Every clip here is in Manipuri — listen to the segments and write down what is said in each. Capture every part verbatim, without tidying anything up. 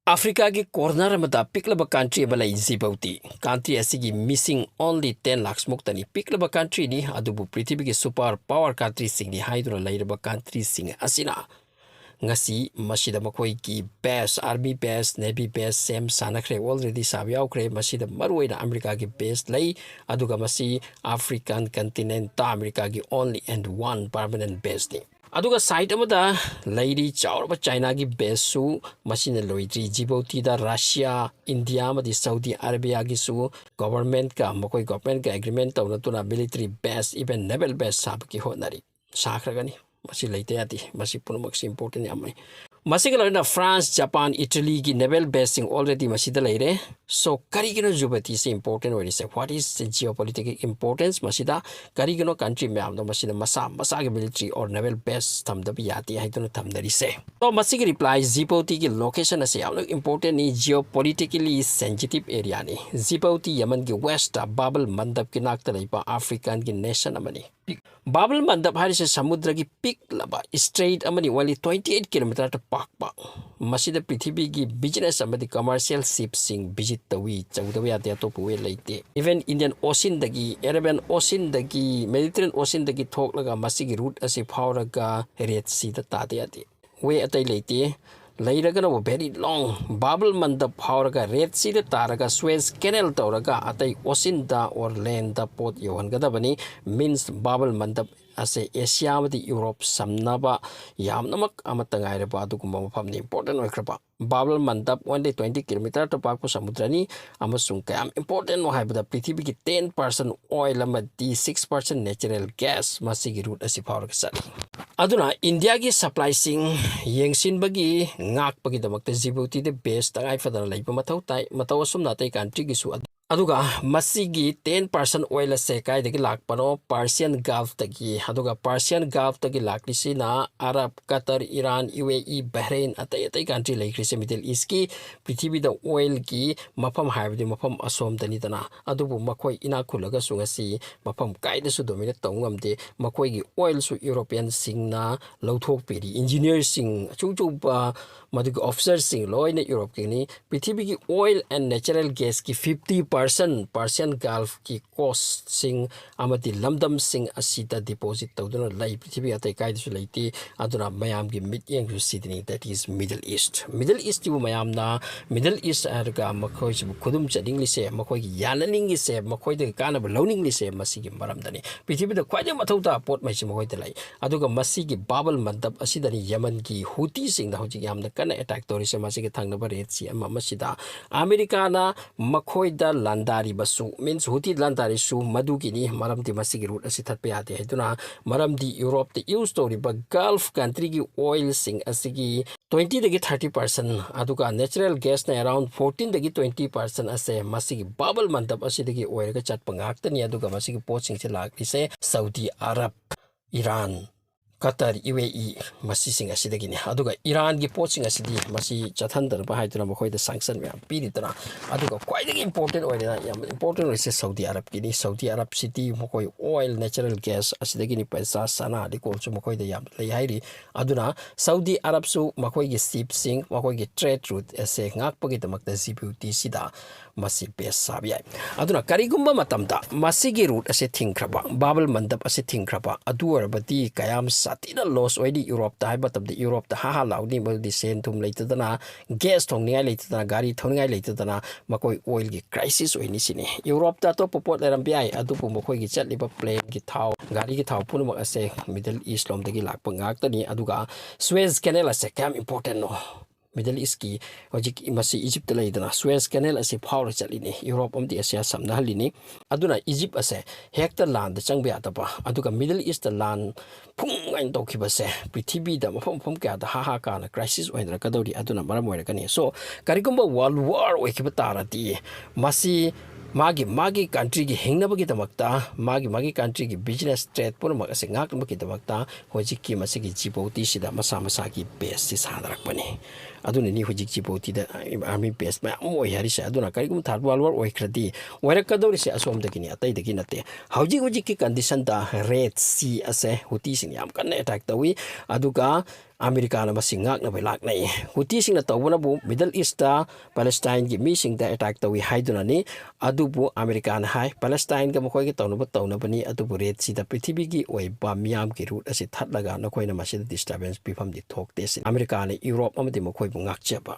ꯑꯐ꯭ꯔꯤꯀꯥꯒꯤ ꯀꯣꯔꯅꯔ ꯑꯃꯗ ꯄꯤꯛꯂꯕ ꯀꯟꯇ꯭ꯔꯤ ꯑꯃ ꯂꯩ, ꯖꯤꯕꯧꯇꯤ꯫ ꯀꯟꯇ꯭ꯔꯤ ꯑꯁꯤꯒꯤ ꯃꯤꯁꯤꯡ only ten lakhs ꯃꯨꯛꯇꯅꯤ꯫ ꯄꯤꯛꯂꯕ ꯀꯟꯇ꯭ꯔꯤꯅꯤ, ꯑꯗꯨꯕꯨ ꯄ꯭ꯔꯤꯊꯤꯕꯤꯒꯤ ꯁꯨꯄꯔ ꯄꯥꯋꯔ ꯀꯟꯇ꯭ꯔꯤꯁꯤꯡꯅꯤ ꯍꯥꯏꯗꯨꯅ ꯂꯩꯔꯕ ꯀꯟꯇ꯭ꯔꯤꯁꯤꯡ ꯑꯁꯤꯅ ꯉꯁꯤ ꯃꯁꯤꯗ ꯃꯈꯣꯏꯒꯤ ꯕꯦꯁ, ꯑꯥꯔꯃꯤ ꯕꯦꯁ, ꯅꯦꯚꯤ ꯕꯦꯁ ꯁꯦꯝ ꯁꯥꯟꯅꯈ꯭ꯔꯦ, already ꯁꯥꯕ ꯌꯥꯎꯈ꯭ꯔꯦ꯫ ꯃꯁꯤꯗ ꯃꯔꯨꯑꯣꯏꯅ ꯑꯃꯦꯔꯤꯀꯥꯒꯤ ꯕꯦꯁ ꯂꯩ, ꯑꯗꯨꯒ ꯃꯁꯤ ꯑꯐ꯭ꯔꯤꯀꯥꯟ ꯀꯟꯇꯤꯅꯦꯟꯇ ꯑꯃꯦꯔꯤꯀꯥꯒꯤ only and one permanent ꯕꯦꯁꯅꯤ꯫ ꯑꯗꯨꯒ ꯁꯥꯏꯠ ꯑꯃꯗ ꯂꯩꯔꯤ ꯆꯥꯎꯔꯕ ꯆꯥꯏꯅꯥꯒꯤ ꯕꯦꯁꯁꯨ, ꯃꯁꯤꯅ ꯂꯣꯏꯗ꯭ꯔꯤ꯫ ꯖꯤꯕꯧꯇꯤꯗ ꯔꯁꯤꯌꯥ, ꯏꯟꯗꯤꯌꯥ ꯑꯃꯗꯤ ꯁꯥꯎꯗꯤ ꯑꯔꯦꯕꯤꯌꯥꯒꯤꯁꯨ ꯒꯣꯚꯔꯟꯃꯦꯟꯠꯀ, ꯃꯈꯣꯏ ꯒꯣꯚꯔꯟꯃꯦꯟꯠꯀ ꯑꯦꯒ꯭ꯔꯤꯃꯦꯟꯠ ꯇꯧꯅꯗꯨꯅ ꯃꯤꯂꯤꯇꯔꯤ ꯕꯦꯁ, even ꯅꯦꯚꯦꯜ ꯕꯦꯁ ꯁꯥꯕꯒꯤ ꯍꯣꯠꯅꯔꯤ꯫ ꯁꯥꯈ꯭ꯔꯒꯅꯤ꯫ ꯃꯁꯤ ꯂꯩꯇ ꯌꯥꯗꯦ꯫ ꯃꯁꯤ ꯄꯨꯝꯅꯃꯛꯁꯤ ꯏꯝꯄꯣꯔꯇꯦꯟ ꯌꯥꯝ ꯑꯣꯏ꯫ ꯃꯁꯤꯒ ꯂꯣꯏꯅꯅ ꯐ꯭ꯔꯥꯟꯁ, ꯖꯄꯥꯟ, ꯏꯇꯂꯤꯒꯤ ꯅꯦꯚꯦꯜ ꯕꯦꯁꯁꯤꯡ already ꯃꯁꯤꯗ ꯂꯩꯔꯦ꯫ So, ꯀꯔꯤꯒꯤꯅꯣ ꯖꯤꯕꯧꯇꯤꯁꯤ ꯏꯝꯄꯣꯔꯇꯦꯟ ꯑꯣꯏꯔꯤꯁꯦ? What is the geopolitical importance? ꯃꯁꯤꯗ ꯀꯔꯤꯒꯤꯅꯣ ꯀꯟꯇ꯭ꯔꯤ ꯃꯌꯥꯝꯗꯣ ꯃꯁꯤꯗ ꯃꯁꯥ ꯃꯁꯥꯒꯤ ꯃꯤꯂꯤꯇꯔꯤ ꯑꯣꯔ ꯅꯦꯚꯦꯜ ꯕꯦꯁ ꯊꯝꯗꯕ ꯌꯥꯗꯦ ꯍꯥꯏꯗꯨꯅ ꯊꯝꯅꯔꯤꯁꯦ? So, ꯃꯁꯤꯒꯤ ꯔꯤꯄ꯭ꯂꯥꯏ, ꯖꯤꯕꯧꯇꯤꯒꯤ ꯂꯣꯀꯦꯁꯟ ꯑꯁꯤ ꯌꯥꯝꯅ ꯏꯝꯄꯣꯔꯇꯦꯟꯅꯤ, ꯖꯤꯑꯣ ꯄꯣꯂꯤꯇꯤꯀꯦꯂꯤ ꯁꯦꯟꯁꯤꯇꯤꯞ ꯑꯦꯔꯤꯌꯥꯅꯤ꯫ ꯖꯤꯕꯧꯇꯤ ꯌꯃꯟꯒꯤ ꯋꯦꯁꯇ ꯕꯥꯕꯜ ꯃꯟꯗꯞꯀꯤ ꯅꯥꯛꯇ ꯂꯩꯕ ꯑꯐ꯭ꯔꯤꯀꯥꯟꯒꯤ ꯅꯦꯁꯟ ꯑꯃꯅꯤ꯫ ꯕꯥꯕꯜ ꯃꯟꯗꯞ ꯍꯥꯏꯔꯤꯁꯦ ꯁꯃꯨꯗ꯭ꯔꯒꯤ ꯄꯤꯛꯂꯕ ꯏꯁꯇ꯭ꯔꯦꯠ ꯑꯃꯅꯤ, only twenty eight kilometerꯇ ꯄꯥꯛꯄ꯫ ꯃꯁꯤꯗ ꯄ꯭ꯔꯤꯊꯤꯕꯤꯒꯤ ꯕꯤꯖꯤꯅꯦꯁ ꯑꯃꯗꯤ ꯀꯃꯔꯁꯤꯌꯦꯜ ꯁꯤꯞꯁꯤꯡ ꯚꯤꯖꯤꯠ ꯇꯧꯏ꯫ ꯆꯪꯗꯕ ꯌꯥꯗꯦ, ꯑꯇꯣꯞꯄ ꯋꯦ ꯂꯩꯇꯦ꯫ Even Indian Oceanꯗꯒꯤ, Arabian Oceanꯗꯒꯤ, Mediterranean Oceanꯗꯒꯤ ꯊꯣꯛꯂꯒ ꯃꯁꯤꯒꯤ ꯔꯨꯠ ꯑꯁꯤ ꯐꯥꯎꯔꯒ ꯔꯦꯗ ꯁꯤꯗ ꯇꯥꯗ ꯌꯥꯗꯦ꯫ ꯋꯦ ꯑꯇꯩ ꯂꯩꯇꯦ꯫ ꯂꯩꯔꯒꯅꯕꯨ very long, ꯕꯥꯕꯜ ꯃꯟꯗꯞ ꯐꯥꯎꯔꯒ ꯔꯦꯗ ꯁꯤꯗ ꯇꯥꯔꯒ ꯁ꯭ꯋꯦꯖ ꯀꯦꯅꯦꯜ ꯇꯧꯔꯒ ꯑꯇꯩ ꯑꯣꯁꯤꯟꯗ ꯑꯣꯔ ꯂꯦꯟꯗ ꯄꯣꯠ ꯌꯧꯍꯟꯒꯗꯕꯅꯤ꯫ Means ꯕꯥꯕꯜ ꯃꯟꯗꯞ ꯑꯁꯦ ꯑꯦꯁꯤꯌꯥ ꯑꯃꯗꯤ ꯌꯨꯔꯣꯞ ꯁꯝꯅꯕ ꯌꯥꯝꯅꯃꯛ ꯑꯃꯠꯇ ꯉꯥꯏꯔꯕ ꯑꯗꯨꯒꯨꯝꯕ ꯃꯐꯝꯅꯤ꯫ ꯏꯝꯄꯣꯔꯇꯦꯟ ꯑꯣꯏꯈ꯭ꯔꯕ ꯕꯥꯕꯜ ꯃꯟꯗꯞ only twenty kilometerꯇ ꯄꯥꯛꯄ ꯁꯃꯨꯗ꯭ꯔꯅꯤ ꯑꯃꯁꯨꯡ ꯀꯌꯥꯝ ꯏꯝꯄꯣꯔꯇꯦꯟꯅꯣ ꯍꯥꯏꯕꯗ ꯄ꯭ꯔꯤꯊꯤꯕꯤꯒꯤ ten percent oil ꯑꯃꯗꯤ six percent natural gas ꯃꯁꯤꯒꯤ ꯔꯨꯠ ꯑꯁꯤ ꯐꯥꯎꯔꯒ ꯆꯠꯂꯤ꯫ ꯑꯗꯨꯅ ꯏꯟꯗꯤꯌꯥꯒꯤ ꯁꯄ꯭ꯂꯥꯏꯁꯤꯡ ꯌꯦꯡꯁꯤꯟꯕꯒꯤ, ꯉꯥꯛꯄꯒꯤꯗꯃꯛꯇ ꯖꯤꯕꯧꯇꯤꯗ ꯕꯦꯁ ꯇꯉꯥꯏ ꯐꯗꯅ ꯂꯩꯕ ꯃꯊꯧ ꯇꯥꯏ꯫ ꯃꯇꯧ ꯑꯁꯨꯝꯅ ꯑꯇꯩ ꯀꯟꯇ꯭ꯔꯤꯒꯤꯁꯨ ꯑꯗꯨ ꯑꯗꯨꯒ ꯃꯁꯤꯒꯤ ten percent oil ꯑꯁꯦ ꯀꯥꯏꯗꯒꯤ ꯂꯥꯛꯄꯅꯣ? Persian Gulfꯇꯒꯤ꯫ ꯑꯗꯨꯒ Persian Gulfꯇꯒꯤ ꯂꯥꯛꯂꯤꯁꯤꯅ Arab, Qatar, Iran, U A E, Bahrain, ꯑꯇꯩ ꯑꯇꯩ country ꯂꯩꯈ꯭ꯔꯤꯁꯦ Middle Eastꯀꯤ꯫ ꯄ꯭ꯔꯤꯊꯤꯕꯤꯗ oilꯒꯤ ꯃꯐꯝ ꯍꯥꯏꯕꯗꯤ ꯃꯐꯝ ꯑꯁꯣꯝꯗꯅꯤꯗꯅ꯫ ꯑꯗꯨꯕꯨ ꯃꯈꯣꯏ ꯏꯅꯥꯛ ꯈꯨꯜꯂꯒꯁꯨ ꯉꯁꯤ ꯃꯐꯝ ꯀꯥꯏꯗꯁꯨ dominate ꯇꯧꯕ ꯉꯝꯗꯦ꯫ ꯃꯈꯣꯏꯒꯤ oilꯁꯨ Europeanꯁꯤꯡꯅ ꯂꯧꯊꯣꯛꯄꯤꯔꯤ꯫ Engineerꯁꯤꯡ, ꯑꯆꯧ ꯑꯆꯧꯕ ꯃꯗꯨꯒꯤ officerꯁꯤꯡ ꯂꯣꯏꯅ Europeꯀꯤꯅꯤ꯫ ꯄ꯭ꯔꯤꯊꯤꯕꯤꯒꯤ oil and natural gasꯀꯤ fifty percent Persian Gulfꯀꯤ coastꯁꯤꯡ ꯑꯃꯗꯤ ꯂꯝꯗꯝꯁꯤꯡ ꯑꯁꯤꯗ deposit ꯇꯧꯗꯨꯅ ꯂꯩ꯫ ꯄ꯭ꯔꯤꯊꯤꯕꯤ ꯑꯇꯩ ꯀꯥꯏꯗꯁꯨ ꯂꯩꯇꯦ꯫ ꯑꯗꯨꯅ ꯃꯌꯥꯝꯒꯤ ꯃꯤꯠꯌꯦꯡꯁꯨ ꯁꯤꯗꯅꯤ, that is Middle East꯫ Middle Eastꯁꯤꯕꯨ ꯃꯌꯥꯝꯅ Middle East ꯍꯥꯏꯔꯒ ꯃꯈꯣꯏꯁꯤꯕꯨ ꯈꯨꯗꯨꯝ ꯆꯠꯅꯤꯡꯂꯤꯁꯦ, ꯃꯈꯣꯏꯒꯤ ꯌꯥꯅꯅꯤꯡꯂꯤꯁꯦ, ꯃꯈꯣꯏꯗꯒꯤ ꯀꯥꯟꯅꯕ ꯂꯧꯅꯤꯡꯂꯤꯁꯦ ꯃꯁꯤꯒꯤ ꯃꯔꯝꯗꯅꯤ꯫ ꯄ꯭ꯔꯤꯊꯤꯕꯤꯗ ꯈ꯭ꯋꯥꯏꯗꯒꯤ ꯃꯊꯧ ꯇꯥꯕ ꯄꯣꯠ ꯃꯩꯁꯤ ꯃꯈꯣꯏꯗ ꯂꯩ꯫ ꯑꯗꯨꯒ ꯃꯁꯤꯒꯤ ꯕꯥꯕꯜ ꯃꯟꯗꯞ ꯑꯁꯤꯗꯅꯤ ꯌꯃꯟꯒꯤ ꯍꯨꯇꯤꯁꯤꯡꯅ ꯍꯧꯖꯤꯛ ꯌꯥꯝꯅ ꯀꯟꯅ attack ꯇꯧꯔꯤꯁꯦ꯫ ꯃꯁꯤꯒꯤ ꯊꯪꯅꯕ Red Sea ꯑꯃ ꯑꯃꯁꯤꯗ ꯑꯃꯦꯔꯤꯀꯥꯅ ꯃꯈꯣꯏꯗ ꯂꯥꯟꯗꯥꯔꯤꯕꯁꯨ, means ꯍꯨꯇꯤ ꯂꯥꯟꯗꯥꯔꯤꯁꯨ ꯃꯗꯨꯒꯤꯅꯤ꯫ ꯃꯔꯝꯗꯤ ꯃꯁꯤꯒꯤ route ꯑꯁꯤ ꯊꯠꯄ ꯌꯥꯗꯦ ꯍꯥꯏꯗꯨꯅ, ꯃꯔꯝꯗꯤ Europeꯇ use ꯇꯧꯔꯤꯕ Gulf countryꯒꯤ oilꯁꯤꯡ ꯑꯁꯤꯒꯤ twentyꯗꯒꯤ thirty percent, ꯑꯗꯨꯒ natural gasꯅ around fourteenꯗꯒꯤ twenty percent ꯑꯁꯦ ꯃꯁꯤꯒꯤ ꯕꯥꯕꯜ ꯃꯟꯗꯞ ꯑꯁꯤꯗꯒꯤ ꯑꯣꯏꯔꯒ ꯆꯠꯄ ꯉꯥꯛꯇꯅꯤ꯫ ꯑꯗꯨꯒ ꯃꯁꯤꯒꯤ ꯄꯣꯠꯁꯤꯡꯁꯦ ꯂꯥꯛꯂꯤꯁꯦ Saudi Arab, Iran, Qatar, U A E, ꯃꯁꯤꯁꯤꯡ ꯑꯁꯤꯗꯒꯤꯅꯤ꯫ ꯑꯗꯨꯒ Iranꯒꯤ ꯄꯣꯠꯁꯤꯡ ꯑꯁꯤꯗꯤ ꯃꯁꯤ ꯆꯠꯍꯟꯗꯅꯕ ꯍꯥꯏꯗꯨꯅ ꯃꯈꯣꯏꯗ sanction ꯃꯌꯥꯝ ꯄꯤꯔꯤꯗꯅ꯫ ꯑꯗꯨꯒ ꯈ꯭ꯋꯥꯏꯗꯒꯤ important ꯑꯣꯏꯔꯤꯅ, ꯌꯥꯝ important ꯑꯣꯏꯔꯤꯁꯦ Saudi Arabꯀꯤꯅꯤ꯫ Saudi Arabꯁꯤꯗꯤ ꯃꯈꯣꯏ oil, natural gas ꯑꯁꯤꯗꯒꯤꯅꯤ ꯄꯩꯁꯥ, ꯁꯅꯥ, ꯂꯤꯛꯀꯣꯟꯁꯨ ꯃꯈꯣꯏꯗ ꯌꯥꯝ ꯂꯩ ꯍꯥꯏꯔꯤ꯫ ꯑꯗꯨꯅ Saudi Arabꯁꯨ ꯃꯈꯣꯏꯒꯤ shipꯁꯤꯡ, ꯃꯈꯣꯏꯒꯤ trade route ꯑꯁꯦ ꯉꯥꯛꯄꯒꯤꯗꯃꯛꯇ Djiboutiꯁꯤꯗ ꯃꯁꯤ base ꯁꯥꯕ ꯌꯥꯏ꯫ ꯑꯗꯨꯅ ꯀꯔꯤꯒꯨꯝꯕ ꯃꯇꯝꯗ ꯃꯁꯤꯒꯤ route ꯑꯁꯤ ꯊꯤꯡꯈ꯭ꯔꯕ, ꯕꯥꯕꯜ ꯃꯟꯗꯞ ꯑꯁꯤ ꯊꯤꯡꯈ꯭ꯔꯕ, ꯑꯗꯨ ꯑꯣꯏꯔꯕꯗꯤ ꯀꯌꯥꯝ ꯁꯥꯊꯤꯅ loss ꯑꯣꯏꯅꯤ Europeꯇ ꯍꯥꯏꯕ ꯃꯇꯝꯗ, Europeꯇ ꯍꯥ ꯍꯥ ꯂꯥꯎꯅꯤ꯫ ꯃꯗꯨꯗꯤ ꯁꯦꯟ ꯊꯨꯝ ꯂꯩꯇꯗꯅ, gas ꯊꯣꯡꯅꯤꯡꯉꯥꯏ ꯂꯩꯇꯗꯅ, ꯒꯥꯔꯤ ꯊꯧꯅꯤꯡꯉꯥꯏ ꯂꯩꯇꯗꯅ ꯃꯈꯣꯏ oilꯒꯤ crisis ꯑꯣꯏꯅꯤ ꯁꯤꯅꯤ꯫ Europeꯇ ꯑꯇꯣꯞꯄ ꯄꯣꯠ ꯂꯩꯔꯝꯕ ꯌꯥꯏ, ꯑꯗꯨꯕꯨ ꯃꯈꯣꯏꯒꯤ ꯆꯠꯂꯤꯕ planeꯒꯤ ꯊꯥꯎ, ꯒꯥꯔꯤꯒꯤ ꯊꯥꯎ ꯄꯨꯝꯅꯃꯛ ꯑꯁꯦ Middle East ꯂꯣꯝꯗꯒꯤ ꯂꯥꯛꯄ ꯉꯥꯛꯇꯅꯤ꯫ ꯑꯗꯨꯒ Suez Canal ꯑꯁꯦ ꯀꯌꯥꯝ importantꯅꯣ? Middle Eastꯀꯤ ꯍꯧꯖꯤꯛ ꯃꯁꯤ Egyptꯇ ꯂꯩꯗꯅ, Suez Canal ꯑꯁꯤ ꯐꯥꯎꯔ ꯆꯠꯂꯤꯅꯤ, Europe ꯑꯃꯗꯤ Asia ꯁꯝꯅꯍꯜꯂꯤꯅꯤ꯫ ꯑꯗꯨꯅ Egypt ꯑꯁꯦ ꯍꯦꯛꯇ ꯂꯥꯟꯗ ꯆꯪꯕ ꯌꯥꯗꯕ, ꯑꯗꯨꯒ Middle Eastꯇ ꯂꯥꯟ ꯐꯨꯡ ꯍꯥꯏꯅ ꯇꯧꯈꯤꯕꯁꯦ ꯄ꯭ꯔꯤꯊꯤꯕꯤꯗ ꯃꯐꯝ ꯃꯐꯝ ꯀꯌꯥꯗ ꯍꯥ ꯍꯥ ꯀꯥꯅ crisis ꯑꯣꯏꯅꯔꯛꯀꯗꯧꯔꯤ꯫ ꯑꯗꯨꯅ ꯃꯔꯝ ꯑꯣꯏꯔꯒꯅꯤ꯫ So ꯀꯔꯤꯒꯨꯝꯕ world war ꯑꯣꯏꯈꯤꯕ ꯇꯥꯔꯗꯤ ꯃꯁꯤ ꯃꯥꯒꯤ ꯃꯥꯒꯤ ꯀꯟꯇ꯭ꯔꯤꯒꯤ ꯍꯤꯡꯅꯕꯒꯤꯗꯃꯛꯇ, ꯃꯥꯒꯤ ꯃꯥꯒꯤ ꯀꯟꯇ꯭ꯔꯤꯒꯤ ꯕꯤꯖꯤꯅꯦꯁ ꯇ꯭ꯔꯦꯗ ꯄꯨꯝꯅꯃꯛ ꯑꯁꯤ ꯉꯥꯛꯅꯕꯒꯤꯗꯃꯛꯇ ꯍꯧꯖꯤꯛꯀꯤ ꯃꯁꯤꯒꯤ ꯖꯤꯕꯧꯇꯤꯁꯤꯗ ꯃꯁꯥ ꯃꯁꯥꯒꯤ ꯕꯦꯁꯁꯤ ꯁꯥꯅꯔꯛꯄꯅꯤ꯫ ꯑꯗꯨꯅꯅꯤ ꯍꯧꯖꯤꯛ ꯖꯤꯕꯧꯇꯤꯗ ꯑꯥꯔꯃꯤ ꯕꯦꯁ ꯃꯌꯥꯝ ꯑꯃ ꯑꯣꯏ ꯍꯥꯏꯔꯤꯁꯦ꯫ ꯑꯗꯨꯅ ꯀꯔꯤꯒꯨꯝꯕ ꯊꯥꯔꯠ ꯋꯥꯔꯜ ꯋꯥꯔ ꯑꯣꯏꯈ꯭ꯔꯗꯤ, ꯑꯣꯏꯔꯛꯀꯗꯧꯔꯤꯁꯦ ꯑꯁꯣꯝꯗꯒꯤꯅꯤ, ꯑꯇꯩꯗꯒꯤ ꯅꯠꯇꯦ꯫ ꯍꯧꯖꯤꯛ ꯍꯧꯖꯤꯛꯀꯤ ꯀꯟꯗꯤꯁꯟꯗ ꯔꯦꯗ ꯁꯤ ꯑꯁꯦ ꯍꯨꯇꯤꯁꯤꯡꯅ ꯌꯥꯝ ꯀꯟꯅ ꯑꯦꯇꯦꯛ ꯇꯧꯏ꯫ ꯑꯗꯨꯒ ꯑꯃꯦꯔꯤꯀꯥꯅ ꯃꯁꯤ ꯉꯥꯛꯅꯕ ꯂꯥꯛꯅꯩ꯫ ꯍꯨꯇꯤꯁꯤꯡꯅ ꯇꯧꯕꯅꯕꯨ ꯃꯤꯗꯜ ꯏꯁꯇ ꯄꯦꯂꯦꯁꯇꯥꯏꯟꯒꯤ ꯃꯤꯁꯤꯡꯗ ꯑꯦꯇꯦꯛ ꯇꯧꯏ ꯍꯥꯏꯗꯨꯅꯅꯤ꯫ ꯑꯗꯨꯕꯨ ꯑꯃꯦꯔꯤꯀꯥꯅ ꯍꯥꯏ, ꯄꯦꯂꯦꯁꯇꯥꯏꯟꯒ ꯃꯈꯣꯏꯒ ꯇꯧꯅꯕ ꯇꯧꯅꯕꯅꯤ, ꯑꯗꯨꯕꯨ ꯔꯦꯗ ꯁꯤꯗ ꯄ꯭ꯔꯤꯊꯤꯕꯤꯒꯤ ꯑꯣꯏꯕ ꯃꯤꯌꯥꯝꯒꯤ ꯔꯨꯠ ꯑꯁꯤ ꯊꯠꯂꯒ ꯅꯈꯣꯏꯅ ꯃꯁꯤꯗ ꯗꯤꯁꯇꯔꯕꯦꯟꯁ ꯄꯤꯐꯝꯗꯤ ꯊꯣꯛꯇꯦ ꯁꯤꯅꯤ꯫ ꯑꯃꯦꯔꯤꯀꯥꯅ ꯌꯨꯔꯣꯞ ꯑꯃꯗꯤ ꯃꯈꯣꯏꯕꯨ ꯉꯥꯛꯆꯕ꯫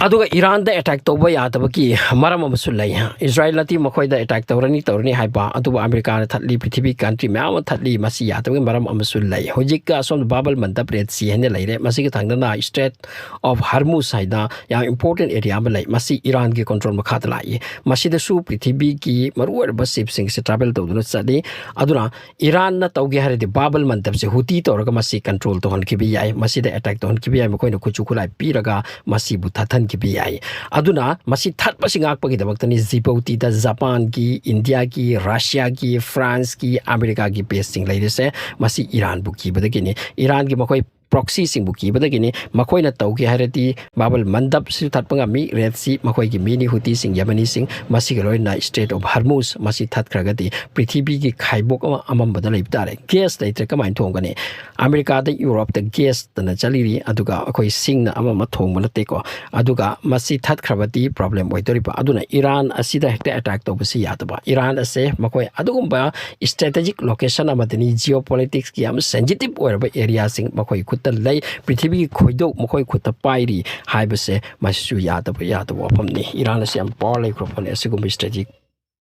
ꯑꯗꯨꯒ ꯏꯔꯥꯟꯗ ꯑꯦꯇꯦꯛ ꯇꯧꯕ ꯌꯥꯗꯕꯒꯤ ꯃꯔꯝ ꯑꯃꯁꯨ ꯂꯩ꯫ ꯏꯁꯔꯥꯌꯦꯜꯅꯗꯤ ꯃꯈꯣꯏꯗ ꯑꯦꯇꯦꯛ ꯇꯧꯔꯅꯤ, ꯇꯧꯔꯅꯤ ꯍꯥꯏꯕ, ꯑꯗꯨꯕꯨ ꯑꯃꯦꯔꯤꯀꯥꯅ ꯊꯠꯂꯤ, ꯄ꯭ꯔꯤꯊꯤꯕꯤ ꯀꯟꯇ꯭ꯔꯤ ꯃꯌꯥꯝ ꯑꯃ ꯊꯠꯂꯤ꯫ ꯃꯁꯤ ꯌꯥꯗꯕꯒꯤ ꯃꯔꯝ ꯑꯃꯁꯨ ꯂꯩ꯫ ꯍꯧꯖꯤꯛꯀ ꯑꯁꯣꯝꯗ ꯕꯥꯕꯜ ꯃꯟꯗꯞ ꯔꯦꯗ ꯁꯤ ꯍꯥꯏꯅ ꯂꯩꯔꯦ, ꯃꯁꯤꯒꯤ ꯊꯪꯅꯅ ꯏꯁꯇ꯭ꯔꯦꯠ ꯑꯣꯐ ꯍꯔꯃꯨꯁ ꯍꯥꯏꯅ ꯌꯥꯝ ꯏꯝꯄꯣꯔꯇꯦꯟ ꯑꯦꯔꯤꯌꯥ ꯑꯃ ꯂꯩ꯫ ꯃꯁꯤ ꯏꯔꯥꯟꯒꯤ ꯀꯟꯇ꯭ꯔꯣꯜ ꯃꯈꯥꯗ ꯂꯥꯛꯏ꯫ ꯃꯁꯤꯗꯁꯨ ꯄ꯭ꯔꯤꯊꯤꯕꯤꯒꯤ ꯃꯔꯨꯑꯣꯏꯔꯕ ꯁꯤꯞꯁꯤꯡꯁꯦ ꯇ꯭ꯔꯥꯚꯦꯜ ꯇꯧꯗꯨꯅ ꯆꯠꯂꯤ꯫ ꯑꯗꯨꯅ ꯏꯔꯥꯟꯅ ꯇꯧꯒꯦ ꯍꯥꯏꯔꯗꯤ ꯕꯥꯕꯜ ꯃꯟꯗꯞꯁꯦ ꯍꯨꯇꯤ ꯇꯧꯔꯒ ꯃꯁꯤ ꯀꯟꯇ꯭ꯔꯣꯜ ꯇꯧꯍꯟꯈꯤꯕ ꯌꯥꯏ, ꯃꯁꯤꯗ ꯑꯦꯇꯦꯛ ꯇꯧꯍꯟꯈꯤꯕ ꯌꯥꯏ꯫ ꯃꯈꯣꯏꯅ ꯈꯨꯠꯁꯨ ꯈꯨꯠꯂꯥꯏ ꯄꯤꯔꯒ ꯃꯁꯤꯕꯨ ꯊꯠꯍꯟꯈꯤꯕ ꯌꯥꯏ꯫ ꯑꯗꯨꯅ ꯃꯁꯤ ꯊꯠꯄꯁꯤ ꯉꯥꯛꯄꯒꯤꯗꯃꯛꯇꯅꯤ ꯖꯤꯕꯧꯇꯤꯗ ꯖꯄꯥꯟꯒꯤ, ꯏꯟꯗꯤꯌꯥꯒꯤ, ꯔꯁꯤꯌꯥꯒꯤ, ꯐ꯭ꯔꯥꯟꯁꯀꯤ, ꯑꯃꯦꯔꯤꯀꯥꯒꯤ ꯕꯦꯁꯁꯤꯡ ꯂꯩꯔꯤꯁꯦ꯫ ꯃꯁꯤ ꯏꯔꯥꯟꯕꯨ ꯀꯤꯕꯗꯒꯤꯅꯤ꯫ ꯏꯔꯥꯟꯒꯤ ꯃꯈꯣꯏ ꯄ꯭ꯔꯣꯛꯁꯤꯁꯤꯡꯕꯨ ꯀꯤꯕꯗꯒꯤꯅꯤ꯫ ꯃꯈꯣꯏꯅ ꯇꯧꯒꯦ ꯍꯥꯏꯔꯗꯤ ꯕꯥꯕꯜ ꯃꯟꯗꯞꯁꯨ ꯊꯠꯄ ꯉꯝꯃꯤ꯫ ꯔꯦꯗ ꯁꯤ ꯃꯈꯣꯏꯒꯤ ꯃꯤꯅꯤ, ꯍꯨꯇꯤꯁꯤꯡ, ꯌꯃꯅꯤꯁꯤꯡ, ꯃꯁꯤꯒ ꯂꯣꯏꯅꯅ ꯏꯁꯇ꯭ꯔꯦꯠ ꯑꯣꯐ ꯍꯔꯃꯨꯁ ꯃꯁꯤ ꯊꯠꯈ꯭ꯔꯒꯗꯤ ꯄ꯭ꯔꯤꯊꯤꯕꯤꯒꯤ ꯈꯥꯏꯕꯣꯛ ꯑꯃ ꯑꯃꯝꯕꯗ ꯂꯩꯕ ꯇꯥꯔꯦ꯫ ꯒꯦꯁ ꯂꯩꯇ꯭ꯔꯦ ꯀꯃꯥꯏꯅ ꯊꯣꯡꯒꯅꯤ? ꯑꯃꯦꯔꯤꯀꯥꯗ, ꯌꯨꯔꯣꯞꯇ ꯒꯦꯁꯇꯅ ꯆꯠꯂꯤꯔꯤ, ꯑꯗꯨꯒ ꯑꯩꯈꯣꯏ ꯁꯤꯡꯅ ꯑꯃ ꯑꯃ ꯊꯣꯡꯕ ꯅꯠꯇꯦꯀꯣ꯫ ꯑꯗꯨꯒ ꯃꯁꯤ ꯊꯠꯈ꯭ꯔꯕꯗꯤ ꯄ꯭ꯔꯣꯕ꯭ꯂꯦꯝ ꯑꯣꯏꯗꯣꯔꯤꯕ꯫ ꯑꯗꯨꯅ ꯏꯔꯥꯟ ꯑꯁꯤꯗ ꯍꯦꯛꯇ ꯑꯦꯇꯦꯛ ꯇꯧꯕꯁꯤ ꯌꯥꯗꯕ꯫ ꯏꯔꯥꯟ ꯑꯁꯦ ꯃꯈꯣꯏ ꯑꯗꯨꯒꯨꯝꯕ ꯏꯁꯇ꯭ꯔꯦꯇꯦꯖꯤꯛ ꯂꯣꯀꯦꯁꯟ ꯑꯃꯗꯅꯤ, ꯖꯤꯑꯣ ꯄꯣꯂꯤꯇꯤꯛꯁꯀꯤ ꯌꯥꯝ ꯁꯦꯟꯁꯤꯇꯤꯞ ꯑꯣꯏꯔꯕ ꯑꯦꯔꯤꯌꯥꯁꯤꯡ ꯃꯈꯣꯏ ꯈꯨꯠꯇ ꯂꯩ꯫ ꯄ꯭ꯔꯤꯊꯤꯕꯤꯒꯤ ꯈꯣꯏꯗꯧ ꯃꯈꯣꯏ ꯈꯨꯠꯇ ꯄꯥꯏꯔꯤ ꯍꯥꯏꯕꯁꯦ ꯃꯁꯤꯁꯨ ꯌꯥꯗꯕ, ꯌꯥꯗꯕ ꯋꯥꯐꯝꯅꯤ꯫ ꯏꯔꯥꯟ ꯑꯁꯤ ꯌꯥꯝ ꯄꯋꯥꯔ ꯂꯩꯈ꯭ꯔꯕ ꯐꯣꯟꯅꯤ ꯑꯁꯤꯒꯨꯝꯕ ꯏꯁꯇ꯭ꯔꯦꯇꯦꯖꯤꯛ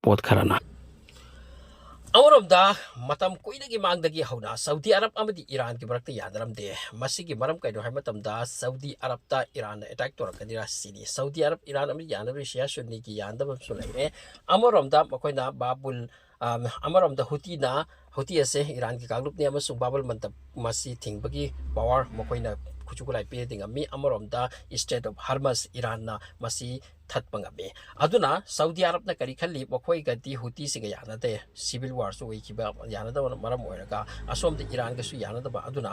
ꯄꯣꯠ ꯈꯔꯅ꯫ ꯑꯃꯔꯣꯝꯗ ꯃꯇꯝ ꯀꯨꯏꯅꯒꯤ ꯃꯥꯡꯗꯒꯤ ꯍꯧꯅ ꯁꯥꯎꯗꯤ ꯑꯔꯕ ꯑꯃꯗꯤ ꯏꯔꯥꯟꯒꯤ ꯃꯔꯛꯇ ꯌꯥꯅꯔꯝꯗꯦ꯫ ꯃꯁꯤꯒꯤ ꯃꯔꯝ ꯀꯩꯅꯣ ꯍꯥꯏꯕ ꯃꯇꯝꯗ ꯁꯥꯎꯗꯤ ꯑꯔꯕꯇ ꯏꯔꯥꯟꯅ ꯑꯦꯇꯦꯛ ꯇꯧꯔꯛꯀꯅꯤꯔꯥ ꯁꯤꯅꯤ꯫ ꯁꯥꯎꯗꯤ ꯑꯔꯕ ꯏꯔꯥꯟ ꯑꯃꯗꯤ ꯌꯥꯅꯔꯣꯏ, ꯁꯤꯌꯥ ꯁꯨꯟꯅꯤꯒꯤ ꯌꯥꯅꯗꯕ ꯑꯃꯁꯨ ꯂꯩꯔꯦ꯫ ꯑꯃꯔꯣꯝꯗ ꯃꯈꯣꯏꯅ ꯕꯥꯕꯨꯜ, ꯑꯝ, ꯑꯃꯔꯣꯝꯗ ꯍꯨꯇꯤꯅ, ꯍꯨꯇꯤ ꯑꯁꯦ ꯏꯔꯥꯟꯒꯤ ꯀꯥꯡꯂꯨꯞꯅꯤ ꯑꯃꯁꯨꯡ ꯕꯥꯕꯨꯜ ꯃꯟꯗꯞ ꯃꯁꯤ ꯊꯤꯡꯕꯒꯤ ꯄꯋꯥꯔ ꯃꯈꯣꯏꯅ ꯈꯨꯠꯁꯨ ꯈꯨꯠꯂꯥꯏ ꯄꯤꯔꯗꯤ ꯉꯝꯃꯤ꯫ ꯑꯃꯔꯣꯝꯗ Strait of Hormuz ꯏꯔꯥꯟꯅ ꯃꯁꯤ ꯊꯠꯄ ꯉꯝꯃꯤ꯫ ꯑꯗꯨꯅ ꯁꯥꯎꯗꯤ ꯑꯔꯕꯅ ꯀꯔꯤ ꯈꯜꯂꯤ? ꯃꯈꯣꯏꯒꯗꯤ ꯍꯨꯇꯤꯁꯤꯡꯒ ꯌꯥꯅꯗꯦ, civil warꯁꯨ ꯑꯣꯏꯈꯤꯕ, ꯌꯥꯅꯗꯕꯅ ꯃꯔꯝ ꯑꯣꯏꯔꯒ ꯑꯁꯣꯝꯗ ꯏꯔꯥꯟꯒꯁꯨ ꯌꯥꯅꯗꯕ꯫ ꯑꯗꯨꯅ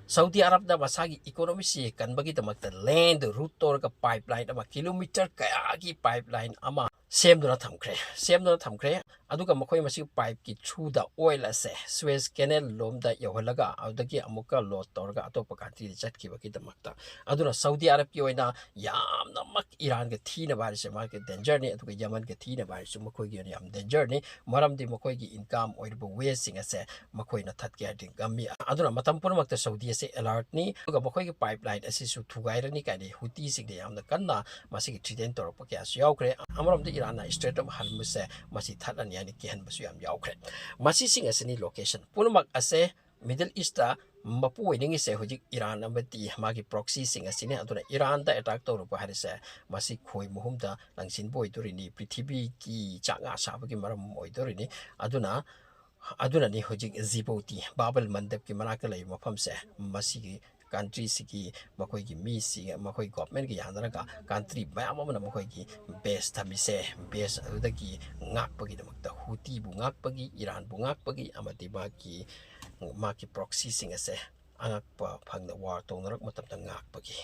ꯁꯥꯎꯗꯤ ꯑꯔꯕꯅ ꯃꯁꯥꯒꯤ economyꯁꯤ ꯀꯟꯕꯒꯤꯗꯃꯛꯇ land route ꯇꯧꯔꯒ pipeline ꯑꯃ, kilometre ꯀꯌꯥꯒꯤ pipeline ꯑꯃ ꯁꯦꯝꯗꯨꯅ ꯊꯝꯈ꯭ꯔꯦ, ꯁꯦꯝꯗꯨꯅ ꯊꯝꯈ꯭ꯔꯦ꯫ ꯑꯗꯨꯒ ꯃꯈꯣꯏ ꯃꯁꯤ pipeꯀꯤ throughꯗ oil ꯑꯁꯦ Suez Canal ꯂꯣꯝꯗ ꯌꯧꯍꯜꯂꯒ ꯑꯗꯨꯗꯒꯤ ꯑꯃꯨꯛꯀ load ꯇꯧꯔꯒ ꯑꯇꯣꯞꯄ countryꯗ ꯆꯠꯈꯤꯕꯒꯤꯗꯃꯛꯇ꯫ ꯑꯗꯨꯅ ꯁꯥꯎꯗꯤ ꯑꯔꯕꯀꯤ ꯑꯣꯏꯅ ꯌꯥꯝꯅꯃꯛ ꯏꯔꯥꯟꯒ ꯊꯤꯅꯕ ꯍꯥꯏꯔꯤꯁꯦ ꯃꯥꯒꯤ dangerꯅꯤ, ꯑꯗꯨꯒ ꯌꯃꯟꯒ ꯊꯤꯅꯕ ꯍꯥꯏꯔꯤꯁꯨ ꯃꯈꯣꯏꯒꯤ ꯑꯣꯏꯅ ꯌꯥꯝ dangerꯅꯤ꯫ ꯃꯔꯝꯗꯤ ꯃꯈꯣꯏꯒꯤ income ꯑꯣꯏꯔꯤꯕ wasteꯁꯤꯡ ꯑꯁꯦ ꯃꯈꯣꯏꯅ ꯊꯠꯀꯦ ꯍꯥꯏꯔꯗꯤ ꯉꯝꯃꯤ꯫ ꯑꯗꯨꯅ ꯃꯇꯝ ꯄꯨꯝꯅꯃꯛꯇ ꯁꯥꯎꯗꯤ ꯑꯁꯦ alertꯅꯤ, ꯑꯗꯨꯒ ꯃꯈꯣꯏꯒꯤ pipeline ꯑꯁꯤꯁꯨ ꯊꯨꯒꯥꯏꯔꯅꯤ ꯀꯥꯏꯅ ꯍꯨꯇꯤꯁꯤꯡꯅ ꯌꯥꯝꯅ ꯀꯟꯅ ꯃꯁꯤꯒꯤ threaten ꯇꯧꯔꯛꯄ ꯀꯌꯥꯁꯨ ꯌꯥꯎꯈ꯭ꯔꯦ꯫ ꯑꯃꯔꯣꯝꯗ ꯏꯔꯥꯟꯅ Strait of Hormuzꯁꯦ ꯃꯁꯤ ꯊꯠꯂꯅꯤ ꯍꯥꯏꯅ ꯀꯤꯍꯟꯕꯁꯨ ꯌꯥꯝ ꯌꯥꯎꯈ꯭ꯔꯦ꯫ ꯃꯁꯤꯁꯤꯡ ꯑꯁꯤꯅꯤ location ꯄꯨꯝꯅꯃꯛ ꯑꯁꯦ Middle Eastꯇ ꯃꯄꯨ ꯑꯣꯏꯅꯤꯡꯉꯤꯁꯦ ꯍꯧꯖꯤꯛ ꯏꯔꯥꯟ ꯑꯃꯗꯤ ꯃꯥꯒꯤ proxyꯁꯤꯡ ꯑꯁꯤꯅꯤ꯫ ꯑꯗꯨꯅ ꯏꯔꯥꯟꯗ attack ꯇꯧꯔꯛꯄ ꯍꯥꯏꯔꯤꯁꯦ ꯃꯁꯤ ꯈꯣꯏ ꯃꯍꯨꯝꯗ ꯂꯪꯁꯤꯟꯕ ꯑꯣꯏꯗꯣꯔꯤꯅꯤ, ꯄ꯭ꯔꯤꯊꯤꯕꯤꯒꯤ ꯆꯥꯛꯉꯥ ꯁꯥꯕꯒꯤ ꯃꯔꯝ ꯑꯣꯏꯗꯣꯔꯤꯅꯤ꯫ ꯑꯗꯨꯅ, ꯑꯗꯨꯅꯅꯤ ꯍꯧꯖꯤꯛ ꯖꯤꯕꯧꯇꯤ ꯕꯥꯕꯜ ꯃꯟꯗꯞꯀꯤ ꯃꯅꯥꯛꯇ ꯂꯩꯕ ꯃꯐꯝꯁꯦ ꯃꯁꯤꯒꯤ countryꯁꯤꯒꯤ ꯃꯈꯣꯏꯒꯤ ꯃꯤꯁꯤ, ꯃꯈꯣꯏ governmentꯒ ꯌꯥꯅꯔꯒ country ꯃꯌꯥꯝ ꯑꯃꯅ ꯃꯈꯣꯏꯒꯤ base ꯊꯝꯃꯤꯁꯦ, base ꯑꯗꯨꯗꯒꯤ ꯉꯥꯛꯄꯒꯤꯗꯃꯛꯇ, ꯍꯨꯇꯤꯕꯨ ꯉꯥꯛꯄꯒꯤ, ꯏꯔꯥꯟꯕꯨ ꯉꯥꯛꯄꯒꯤ, ꯑꯃꯗꯤ ꯃꯥꯒꯤ, ꯃꯥꯒꯤ proxyꯁꯤꯡ ꯑꯁꯦ ꯑꯉꯛꯄ ꯐꯪꯅ war ꯇꯧꯅꯔꯛꯄ ꯃꯇꯝꯗ ꯉꯥꯛꯄꯒꯤ꯫